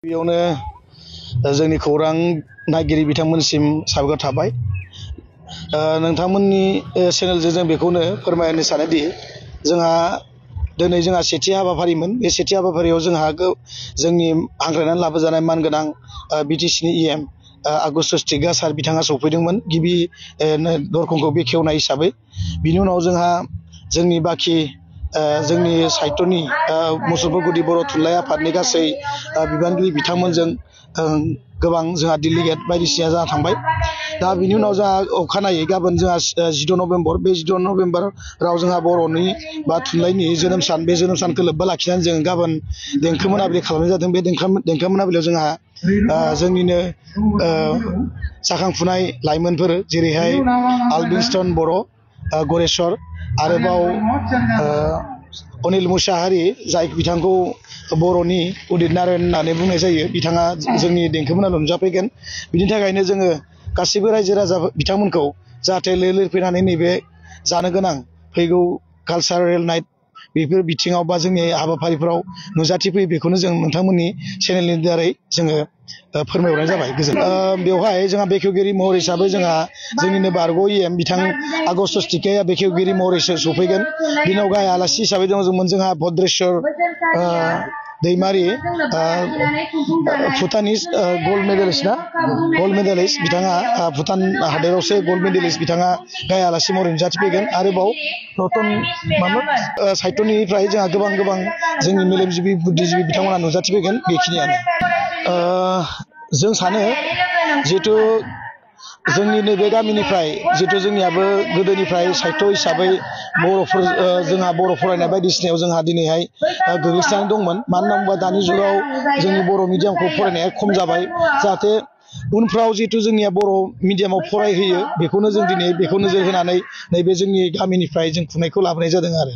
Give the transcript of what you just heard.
बेयावनो जोंनि खौरां नायगिरि बिथांमोनसिम साबायखर थाबाय। नोंथांमोननि चेनेलजों जों बेखौनो फोरमायनो सानोदि दिनै जोंहा सेथि हाबाफारिमोन। बे सेथि हाबाफारियाव जोंहा जोंनि हांख्रायनानै लाबोजानाय मानगोनां बिटिसिनि इएम आगुस्त स्टिगा सार बिथाङा सफैदोंमोन गिबि दरखंखौ बेखेवनाय हिसाबै। बिनि उनाव जोंहा जोंनि बाखि जोंनि साहित्यनि मुसलपुर बर' थुनलाइ आफादनि गासै बिबानगिरि बिथांमोनजों गोबां जोंहा डेलिगेट बायदिसिना जाना थांबाय। दा बिनि उनाव जोंहा अखानायै गाबोन जोंहा 10 नभेम्बर, बे 10 नभेम्बराव जोंहा बर'नि बा थुनलाइनि जोनोम सान, बे जोनोम सानखौ लोब्बा लाखिनानै जों गाबोन देंखो मोनाबिलि खालामनाय जादों। बे देंखो मोनाबिलियाव जोंहा जोंनिनो जाखांफुनाय लाइमोनफोर जेरैहाय आलबिस्टन बर', गरेस्वर, आरोबाव अनिल मुसाहारि, जाय बिथांखौ बर'नि उदित नारायण होननानै बुंनाय जायो, बिथाङा जोंनि देंखो मोनाबिलियाव नुजाफैगोन। बिनि थाखायनो जोङो गासैबो रायजो राजा बिथांमोनखौ जाहाथे लिरफैनानै नैबे जानो गोनां फैगौ कालचारेल नाइट बेफोर बिथिङाव बा जोंनि हाबाफारिफोराव नुजाथिफैयो, बेखौनो जों नोंथांमोननि चेनेलनि दारै जोङो फोरमायहरनाय जाबाय। बेवहाय जोंहा बेखेवगिरि महर हिसाबै जोंहा जोंनिनो बारग' इएम बिथां आगस्त स्टिगाया बेखेवगिरि महरै सफैगोन। बिनाव गाहाय आलासि हिसाबै दंमोन जोंहा भद्रेश्वर दैमारि, भुटानिस गल्ड मेडेलिस्ट बिथाङा भुटान हादोरावसो गल्ड मेडेलिस्ट, बिथाङा गाहाय आलासि महरै नुजाथिफैगोन। आरोबाव रतन साहित्यनिफ्राय जोंहा गोबां जोंनि मेलेमजिबि बुद्धिजिबि बिथांमोना नुजाथिफैगोन। बेखिनियानो जों सानो, जिहेथु जोंनि नैबे गामिनिफ्राय जिहेतु जोंनियाबो गोदोनिफ्राय साहित्य हिसाबै बर'फोर जोंहा बर' फरायनाय बायदिसिनायाव जोंहा दिनैहाय गोग्लैसोनानै दंमोन। मानो होनना बुङोबा दानि जुगाव जोंनि बर' मिडियामखौ फरायनाया खम जाबाय। जाहाथे उनफ्राव जिहेतु जोंनिया बर' मिडियामाव फरायहोयो, बेखौनो जों दिनै बेखौ नोजोर होनानै नैबे जोंनि गामिनिफ्राय जों खुंनायखौ लाबोनाय जादों आरो।